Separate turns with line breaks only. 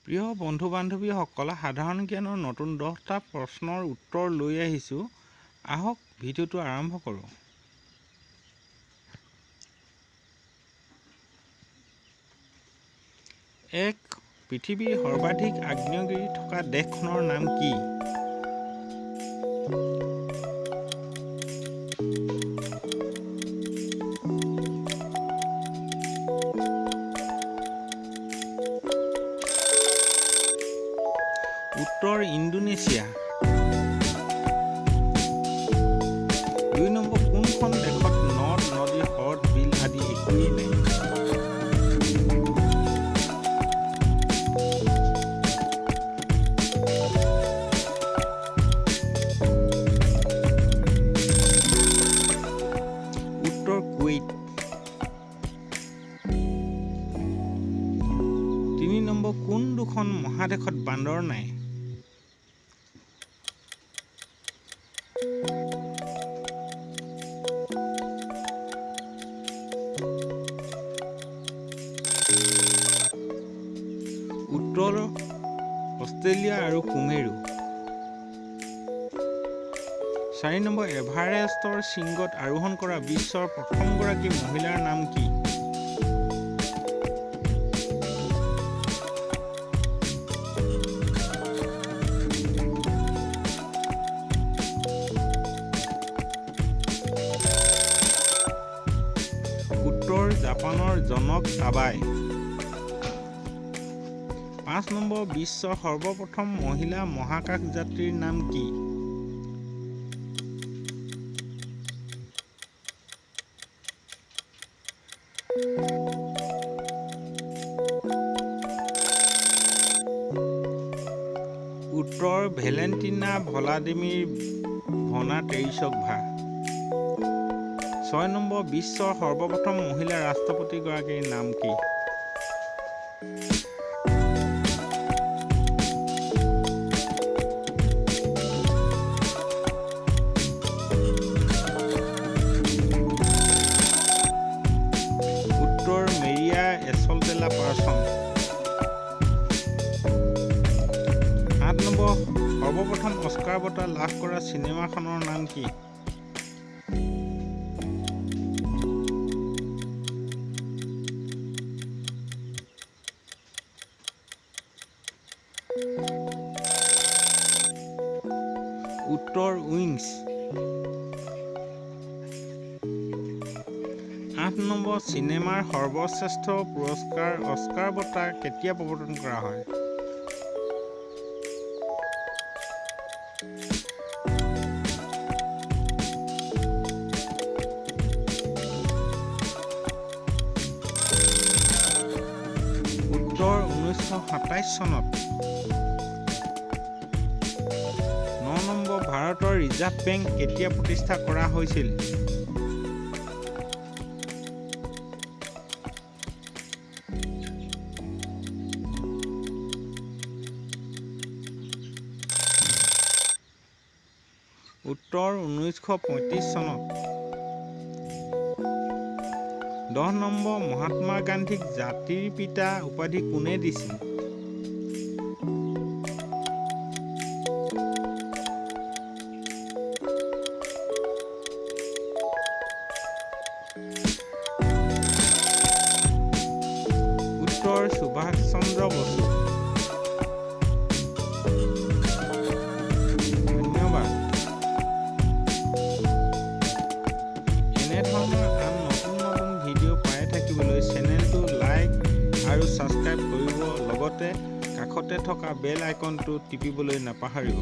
প্ৰিয় বন্ধু বান্ধৱীসকল, সাধাৰণ জ্ঞানৰ নতুন 10টা প্ৰশ্নৰ উত্তৰ লৈ আহিছোঁ। আহক ভিডিঅ'টো আৰম্ভ কৰোঁ। এক, পৃথিৱীৰ সৰ্বাধিক আগ্নেয়গিৰি থকা দেশখনৰ নাম কি? উত্তৰ ইণ্ডোনেছিয়া। 2 নম্বৰ, কোনখন দেশত নদ, নদী, হ্ৰদ, বিল আদি একোৱেই নাই? উত্তৰ কুৱেইট। 3 নম্বৰ, কোন দুখন মহাদেশত বান্দৰ নাই? উত্তৰ অষ্ট্ৰেলিয়া আৰু কুমেৰু। 4 নম্বৰ, এভাৰেষ্টৰ শৃংগত আৰোহণ কৰা বিশ্বৰ প্ৰথমগৰাকী মহিলাৰ নাম কি? উত্তৰ জাপানৰ জনক তাবাই। 5 নম্বৰ, বিশ্বৰ সৰ্বপ্ৰথম মহিলা মহাকাশ যাত্ৰীৰ নাম কি? উত্তৰ ভেলেণ্টিনা ভলাডিমিৰ ভনা টেৰিছকভা। 6 নম্বৰ, বিশ্বৰ সৰ্বপ্ৰথম মহিলা ৰাষ্ট্ৰপতিগৰাকীৰ নাম কি? উত্তৰ মেৰিয়া এছলটেলা পাৰ্চন। 8 নম্বৰ, সৰ্বপ্ৰথম অস্কাৰ বঁটা লাভ কৰা চিনেমাখনৰ নাম কি? উত্তৰ উইংছ। 8 নম্বৰ, চিনেমাৰ সৰ্বশ্ৰেষ্ঠ পুৰস্কাৰ অস্কাৰ বঁটা কেতিয়া প্ৰৱৰ্তন কৰা হয়? উত্তৰ 1927 চনত। 9 নম্বৰ, ভাৰতৰ ৰিজাৰ্ভ বেংক কেতিয়া প্ৰতিষ্ঠা কৰা হৈছিল? উত্তৰ 1935 চনত। 10 নম্বৰ, মহাত্মা গান্ধীক জাতিৰ পিতা উপাধি কোনে দিছিল? উত্তৰ সুভাষ চন্দ্ৰ বসু। ধন্যবাদ। এনেধৰণৰ আন নতুন নতুন ভিডিঅ' পাই থাকিবলৈ চেনেলটো লাইক আৰু ছাবস্ক্ৰাইব কৰিব, লগতে কাষতে থকা বেল আইকনটো টিপিবলৈ নাপাহৰিব।